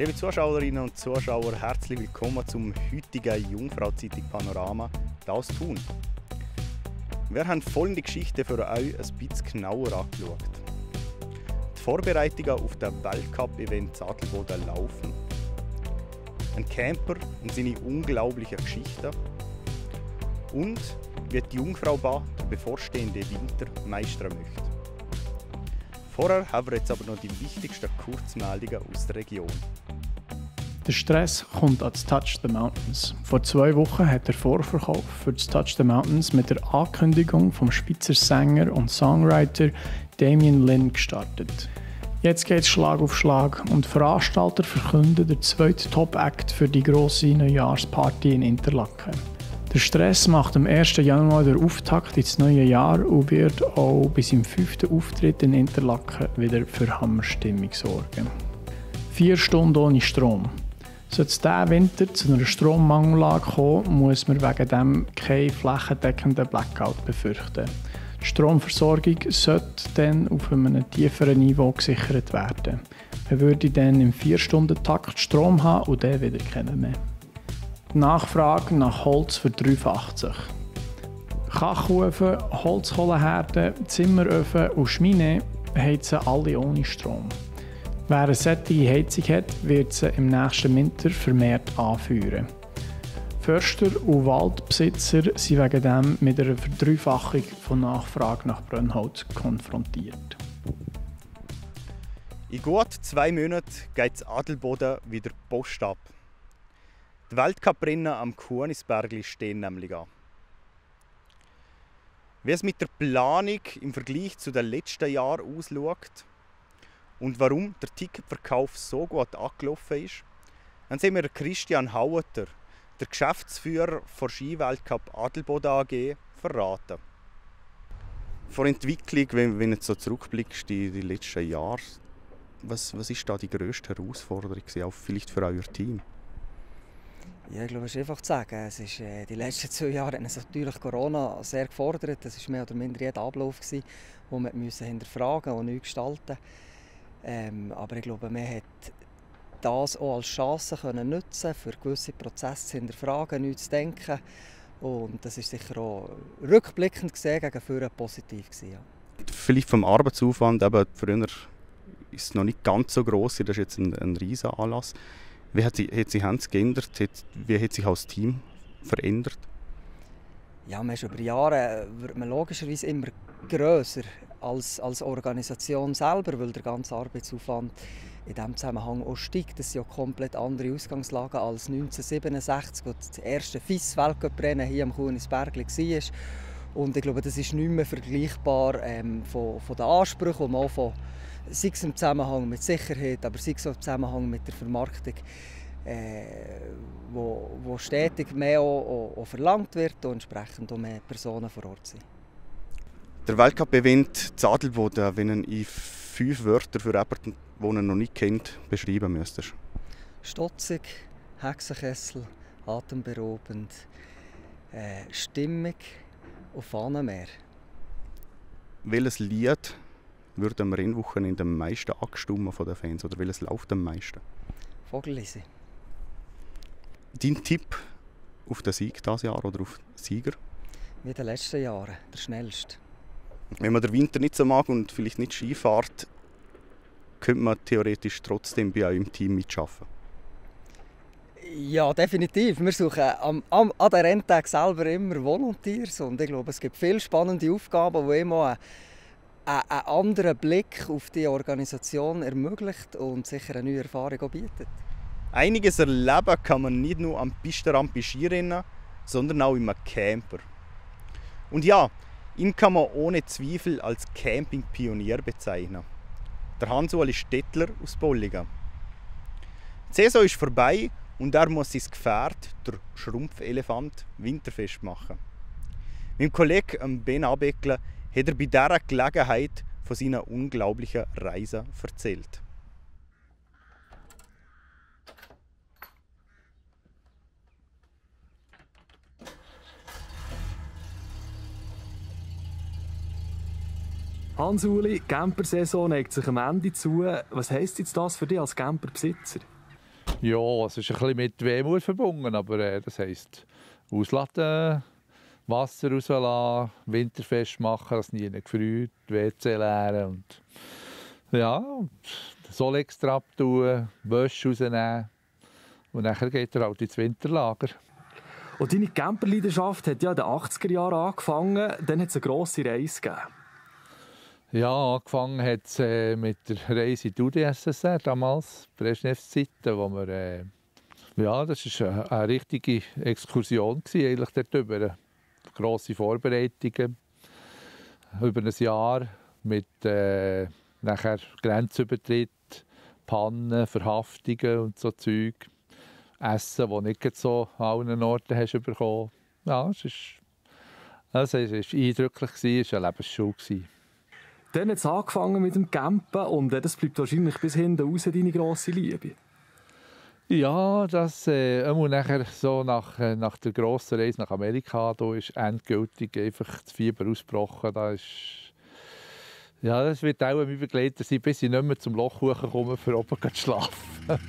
Liebe Zuschauerinnen und Zuschauer, herzlich willkommen zum heutigen Jungfrau-Zeitung Panorama hier aus Thun. Wir haben folgende Geschichte für euch ein bisschen genauer angeschaut. Die Vorbereitungen auf das Weltcup-Event in Adelboden laufen. Ein Camper und seine unglaublichen Geschichten. Und wie die Jungfraubahn den bevorstehenden Winter meistern möchte. Vorher haben wir jetzt aber noch die wichtigsten Kurzmeldungen aus der Region. Der Stress kommt ans Touch the Mountains. Vor 2 Wochen hat der Vorverkauf für das Touch the Mountains mit der Ankündigung vom Schweizer Sänger und Songwriter Damien Lynn gestartet. Jetzt geht es Schlag auf Schlag und die Veranstalter verkünden den zweiten Top-Act für die grosse Neujahrsparty in Interlaken. Der Stress macht am 1. Januar den Auftakt ins neue Jahr und wird auch bis im 5. Auftritt in Interlaken wieder für Hammerstimmung sorgen. 4 Stunden ohne Strom. Sollte es diesen Winter zu einer Strommangellage kommen, muss man wegen dem keinen flächendeckenden Blackout befürchten. Die Stromversorgung sollte dann auf einem tieferen Niveau gesichert werden. Man würde dann im 4-Stunden-Takt Strom haben und dann wieder keinen mehr. Die Nachfrage nach Holz verdreifacht sich. Kachelofen, Holzkohlenherde, Zimmeröfen und Schmine heizen alle ohne Strom. Wer eine solche Heizung hat, wird sie im nächsten Winter vermehrt anführen. Förster und Waldbesitzer sind wegen dem mit einer Verdreifachung von Nachfrage nach Brennholz konfrontiert. In gut 2 Monaten geht es Adelboden wieder Post ab. Die Weltcuprennen am Kunisbergli stehen nämlich an. Wie es mit der Planung im Vergleich zu den letzten Jahren ausschaut und warum der Ticketverkauf so gut angelaufen ist, dann sehen wir Christian Haueter, der Geschäftsführer der Skiweltcup Adelboden AG, verraten. Vor Entwicklung, wenn du jetzt so zurückblickst, die letzten Jahre, was ist da die grösste Herausforderung, auch vielleicht für euer Team? Ja, ich glaube, es ist einfach zu sagen. Es ist, die letzten 2 Jahre hat uns natürlich Corona sehr gefordert. Das war mehr oder minder jeder Ablauf, den wir hinterfragen und neu gestalten mussten. Aber ich glaube, man hat das auch als Chance können nutzen, für gewisse Prozesse zu hinterfragen, neu zu denken. Und das ist sicher auch rückblickend gesehen gegen vorher positiv gewesen, ja. Vielleicht vom Arbeitsaufwand, aber früher ist es noch nicht ganz so gross. Das ist jetzt ein riesiger Anlass. Wie hat sich Hans geändert? Wie hat sich das Team verändert? Ja, man ist über Jahre wird man logischerweise immer grösser als Organisation selber, weil der ganze Arbeitsaufwand in diesem Zusammenhang auch steigt. Das sind ja komplett andere Ausgangslagen als 1967, als das erste FIS-Weltcuprennen hier am Kunisbergli war. Und ich glaube, das ist nicht mehr vergleichbar von den Ansprüchen, die man auch sei es im Zusammenhang mit Sicherheit, aber sei es auch im Zusammenhang mit der Vermarktung, wo stetig mehr auch verlangt wird und entsprechend auch mehr Personen vor Ort sind. Der Weltcup-Event in Adelboden, wenn du in 5 Wörter für jemanden, den er noch nicht kennt, beschreiben müsstest? Stotzig, Hexenkessel, atemberaubend, stimmig und Fahnenmeer. Welches Lied würde am Rennwochenende am meisten angestimmt von den Fans? Oder welches läuft am meisten? Vogellisi. Dein Tipp auf den Sieg dieses Jahr oder auf den Sieger? Wie in den letzten Jahren, der schnellste. Wenn man den Winter nicht so mag und vielleicht nicht Ski fährt, könnte man theoretisch trotzdem bei eurem Team mitschaffen. Ja, definitiv. Wir suchen an den Renntagen selber immer Volunteers und ich glaube, es gibt viele spannende Aufgaben, die immer einen anderen Blick auf die Organisation ermöglicht und sicher eine neue Erfahrung auch bietet. Einiges erleben kann man nicht nur am Pistenrand bei Skirennen, sondern auch im Camper. Und ja, ihn kann man ohne Zweifel als Campingpionier bezeichnen. Der Hans-Uli Stettler aus Bolligen. Die Saison ist vorbei und er muss sein Gefährt, der Schrumpfelefant, winterfest machen. Mein Kollege Ben Abeckler hat er bei dieser Gelegenheit von seiner unglaublichen Reise erzählt. Hans-Uli, Campersaison neigt sich am Ende zu. Was heisst jetzt das für dich als Camperbesitzer? Ja, es ist ein bisschen mit Wehmut verbunden, aber das heisst, ausladen, Wasser rauslassen, winterfest machen, dass nie gefriert, WC leeren und ja, und Solex drauf tun, Wäsche rausnehmen und dann geht er halt ins Winterlager. Und deine Camperleidenschaft hat ja in den 80er Jahren angefangen, dann hat es eine grosse Reise gegeben. Ja, angefangen hat es mit der Reise in die UdSSR damals, Brezhnev-Zeiten, wo wir, ja, das war eine richtige Exkursion eigentlich dort über. Grosse Vorbereitungen über ein Jahr mit nachher Grenzübertritt, Pannen, Verhaftungen und so Zeug. Essen, das nicht so an allen Orten hast bekommen. Ja, es war eindrücklich, es war eine Lebensschule. Dann hat es angefangen mit dem Campen und das bleibt wahrscheinlich bis hinten raus deine grosse Liebe. Ja, das nachher so nach der grossen Reise nach Amerika, da ist endgültig einfach das Fieber ausgebrochen. Das wird auch mein Begleiter sein, bis ich nicht mehr zum Loch hochkomme, für oben zu schlafen.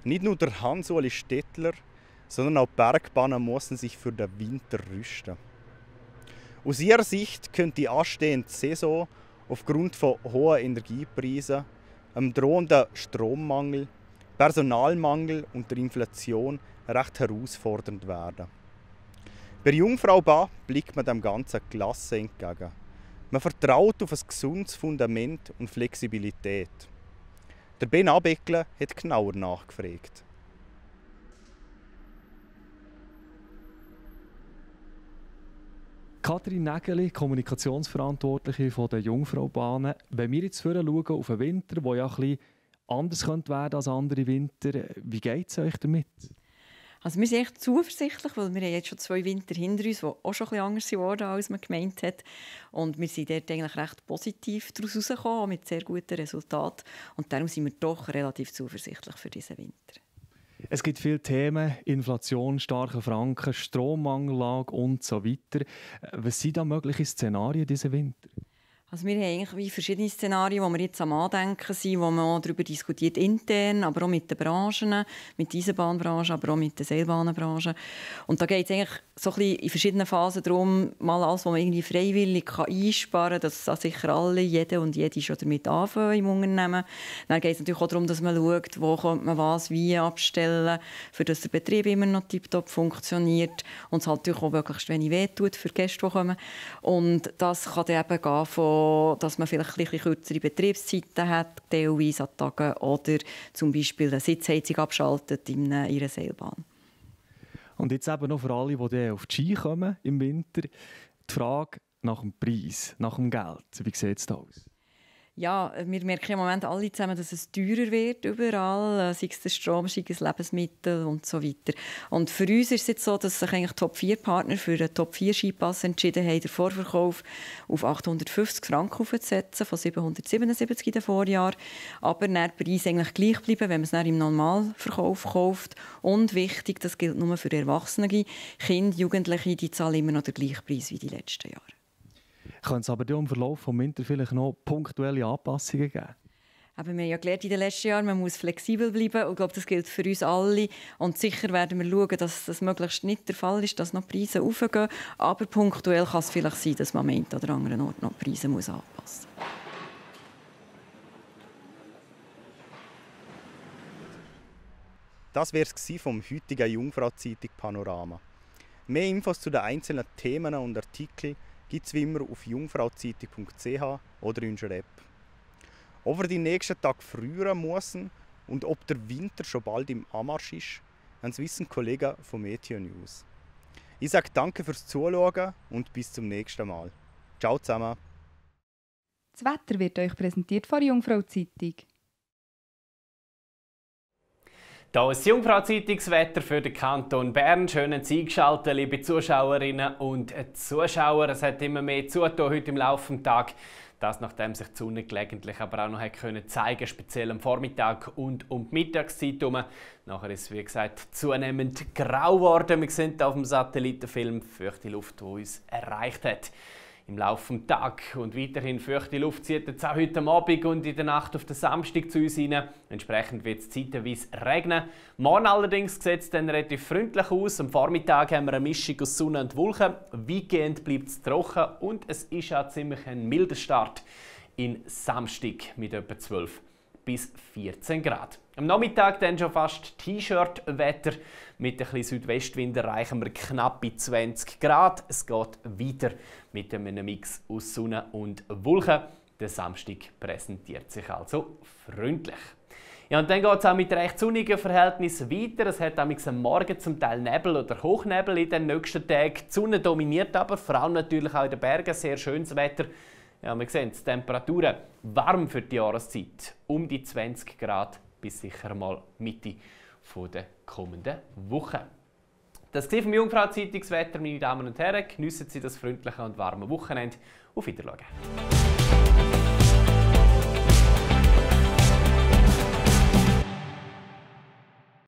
Nicht nur der Hans-Uli Stettler, sondern auch Bergbahnen mussten sich für den Winter rüsten. Aus ihrer Sicht könnte die anstehende Saison aufgrund von hoher Energiepreisen, einem drohenden Strommangel, Personalmangel und der Inflation recht herausfordernd werden. Bei Jungfraubahn blickt man dem Ganzen gelassen entgegen. Man vertraut auf ein gesundes Fundament und Flexibilität. Der Ben Abeckle hat genauer nachgefragt. Kathrin Nägeli, Kommunikationsverantwortliche von den Jungfraubahnen. Wenn wir jetzt schauen auf einen Winter, der ja ein bisschen anders werden könnte als andere Winter, wie geht es euch damit? Also wir sind echt zuversichtlich, weil wir haben jetzt schon 2 Winter hinter uns, die auch schon ein bisschen anders geworden, als man gemeint hat. Und wir sind dort eigentlich recht positiv daraus herausgekommen, mit sehr guten Resultaten. Und darum sind wir doch relativ zuversichtlich für diesen Winter. Es gibt viele Themen, Inflation, starker Franken, Strommangellage und so weiter. Was sind da mögliche Szenarien diesen Winter? Also wir haben eigentlich wie verschiedene Szenarien, wo wir jetzt am Andenken sind, wo man auch darüber diskutiert, intern, aber auch mit den Branchen, mit der Eisenbahnbranche, aber auch mit der Seilbahnenbranche. Und da geht es eigentlich so ein bisschen in verschiedenen Phasen darum, mal alles, was man irgendwie freiwillig einsparen kann, dass sicher alle, jede und jede schon damit anfangen im Unternehmen. Dann geht es natürlich auch darum, dass man schaut, wo könnte man was wie abstellen, für dass der Betrieb immer noch tiptop funktioniert und es halt natürlich auch möglichst wenig wehtut für die Gäste, die kommen. Und das kann dann eben gehen von, dass man vielleicht ein bisschen kürzere Betriebszeiten hat, teilweise an Tagen, oder zum Beispiel eine Sitzheizung abschaltet in einer Seilbahn. Und jetzt eben noch für alle, die auf die Ski kommen im Winter, die Frage nach dem Preis, nach dem Geld. Wie sieht es da aus? Ja, wir merken im Moment alle zusammen, dass es teurer wird überall, sei es der Strom, sei es Lebensmittel und so weiter. Und für uns ist es jetzt so, dass sich eigentlich Top-4-Partner für einen Top-4-Skipass entschieden haben, den Vorverkauf auf 850 Franken aufzusetzen, von 777 in den Vorjahren. Aber der Preis eigentlich gleich bleiben, wenn man es dann im Normalverkauf kauft. Und wichtig, das gilt nur für Erwachsene, Kinder, Jugendliche, die zahlen immer noch den gleichen Preis wie die letzten Jahre. Könnte es aber im Verlauf des Winters vielleicht noch punktuelle Anpassungen geben? Aber wir haben ja gelernt in den letzten Jahren, man muss flexibel bleiben. Und ich glaube, das gilt für uns alle. Und sicher werden wir schauen, dass das möglichst nicht der Fall ist, dass noch Preise raufgehen. Aber punktuell kann es vielleicht sein, dass man am einen oder anderen Ort noch die Preise anpassen muss. Das wäre es vom heutigen Jungfrau-Zeitung Panorama. Mehr Infos zu den einzelnen Themen und Artikeln gibt es wie immer auf jungfrauzeitung.ch oder in unserer App. Ob wir den nächsten Tag früher müssen und ob der Winter schon bald im Anmarsch ist, das wissen Kollegen von Meteo News. Ich sage danke fürs Zuschauen und bis zum nächsten Mal. Ciao zusammen. Das Wetter wird euch präsentiert von der Jungfrau-Zeitung. Hier ist das Jungfrau-Zeitungswetter für den Kanton Bern. Schön eingeschaltet, liebe Zuschauerinnen und Zuschauer. Es hat immer mehr zugetan heute im Laufe des Tages. Das, nachdem sich die Sonne gelegentlich aber auch noch zeigen konnte, speziell am Vormittag und um die Mittagszeit herum. Nachher ist es, wie gesagt, zunehmend grau geworden. Wir sehen hier auf dem Satellitenfilm feuchte Luft, die uns erreicht hat. Im Laufe des Tages und weiterhin feuchte Luft zieht jetzt auch heute Abend und in der Nacht auf den Samstag zu uns hinein. Entsprechend wird es zeitweise regnen. Morgen allerdings sieht es dann relativ freundlich aus. Am Vormittag haben wir eine Mischung aus Sonne und Wolken. Weitgehend bleibt es trocken und es ist auch ziemlich ein milder Start in Samstag mit etwa 12 bis 14 Grad. Am Nachmittag dann schon fast T-Shirt-Wetter. Mit ein bisschen Südwestwind erreichen wir knappe 20 Grad. Es geht weiter mit einem Mix aus Sonne und Wolken. Der Samstag präsentiert sich also freundlich. Ja, und dann geht es auch mit recht sonnigen Verhältnissen weiter. Es hat am Morgen zum Teil Nebel oder Hochnebel in den nächsten Tagen. Die Sonne dominiert aber, vor allem natürlich auch in den Bergen, sehr schönes Wetter. Ja, wir sehen die Temperaturen warm für die Jahreszeit, um die 20 Grad bis sicher mal Mitte der kommenden Woche. Das war vom Jungfrau Zeitungswetter, meine Damen und Herren. Geniessen Sie das freundliche und warme Wochenende. Auf Wiedersehen.